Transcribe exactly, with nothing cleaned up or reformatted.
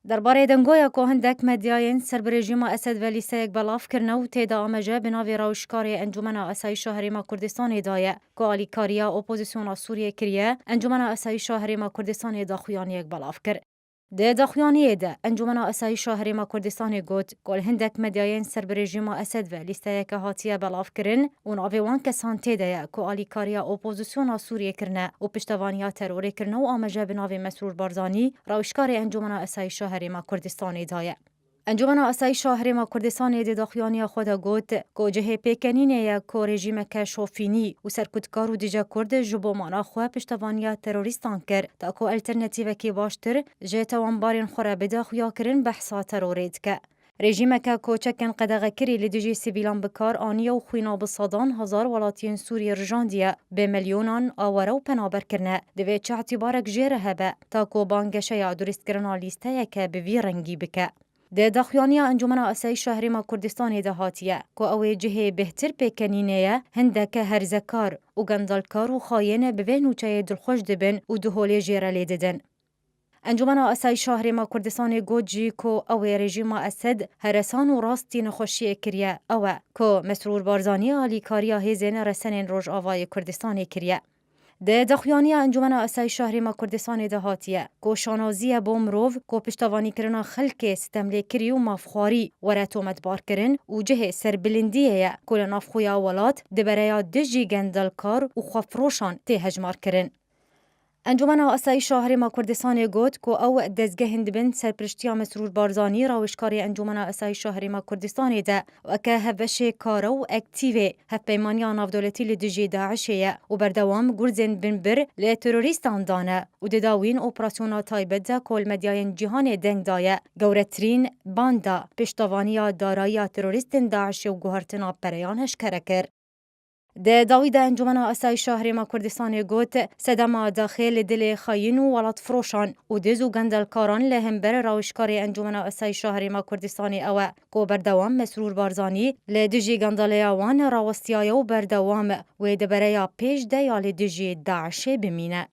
Derbarê dengoya ku hindek medyayên ser bi rejîma Esed ve lîsteyek belav kirine û tê de ameje bi navê rawişkarê Encûmena Asayîşa Herêma Kurdistanê daye, ku alîkariya opozisyona Sûriyê kiriye, Encûmena Asayîşa Herêma Kurdistanê daxuyaniyek belav kir. Di daxuyaniyê de Encûmena Asayîşa Herêma Kurdistanê got ku li hindek medyayên ser bi rejîma Esed ve lîsteyeke hatiye belavkirin û navê wan kesan tê de ye ku alîkariya opozisyona Sûriyê kirine û piştevaniya terorê kirine û ameje bi navê Mesrûr Barzanî, rawişkarê Encûmena Asayîşa Herêma Kurdistanê daye. Encûmena Asayîşa Herêma Kurdistanê di daxuyaniya xwe de got ku cihê pêkenînê ye ku rejîmeke şofînî û serkutkar û dijekurd ji bo mana xwe piştevaniya terorîstan kir, ta ku alternatîvekî baştir ji tawanbarên xwe re bide xuyakirin behsa terorê dike. Rejîmeke ku çekên qedexekirî li dijî sivîlan bi kar aniye û xwîna bi sedan hezar welatiyên Sûriyê rijandiye, bi milyonan aware û penaber kirine, divê çi îtîbarek jê re hebe, ta ku banggeşeya durustkirina lîsteyeke bi vî rengî bike. Di daxuyaniya Encûmena Asayîşa Herêma Kurdistanê de hatiye ku ew ê cihê bêhtir pêkenînê ye, hindeke herzekar û gendalkar û xayên bi vê nûçeyê dilxweş dibin û du holê jê re lê didin. Encûmena Asayîşa Herêma Kurdistanê got jî ku ew ê rejîma Esed heresan û rastî nexweşiyê kiriye, ew e ku Mesrûr Barzanî alîkariya hêzên resenên Rojavayê Kurdistanê kiriye. Di daxuyaniya Encûmena Asayîşa Herêma Kurdistanê de hatiye ku şanazî ye bo mirov ku piştevanîkirina xelkê sitemlêkirî û mafxwarî were tometbarkirin û cihê serbilindiyê ye ku li navxweya welat di bereya dijî gendelkar û xwefiroşan tê hejmarkirin. Encûmena Asayîşa Herêma Kurdistanê got ku ew dezgehên di bin serpiriştiya Mesrûr Barzanî, rawêjkarê Encûmena Asayîşa Herêma Kurdistanê de weke hevbeşê kare û ektîvê hevpeymaniya navdewletî li dijî DAIŞê ye û berdewam gurzên binbir li terorîstan dane û di dawîn operasyona taybet de ku li medyayên cîhanê deng daye, gewretirîn banda piştevaniya darayiya terorîstên DAIŞê û guhertina pereyan eşkere kir. Di dawî de Encûmena Asayîşa Herêma Kurdistanê got, sedema daxê li dilê xayîn û welatfiroşan û diz û gendelkaran li hember rawişkarê Encûmena Asayîşa Herêma Kurdistanê ew e ku berdewam Mesrûr Barzanî li dijî gendaleya wan rawestiyaye û berdewam wê di bereya pêş de ya li dijî DAIŞê bimîne.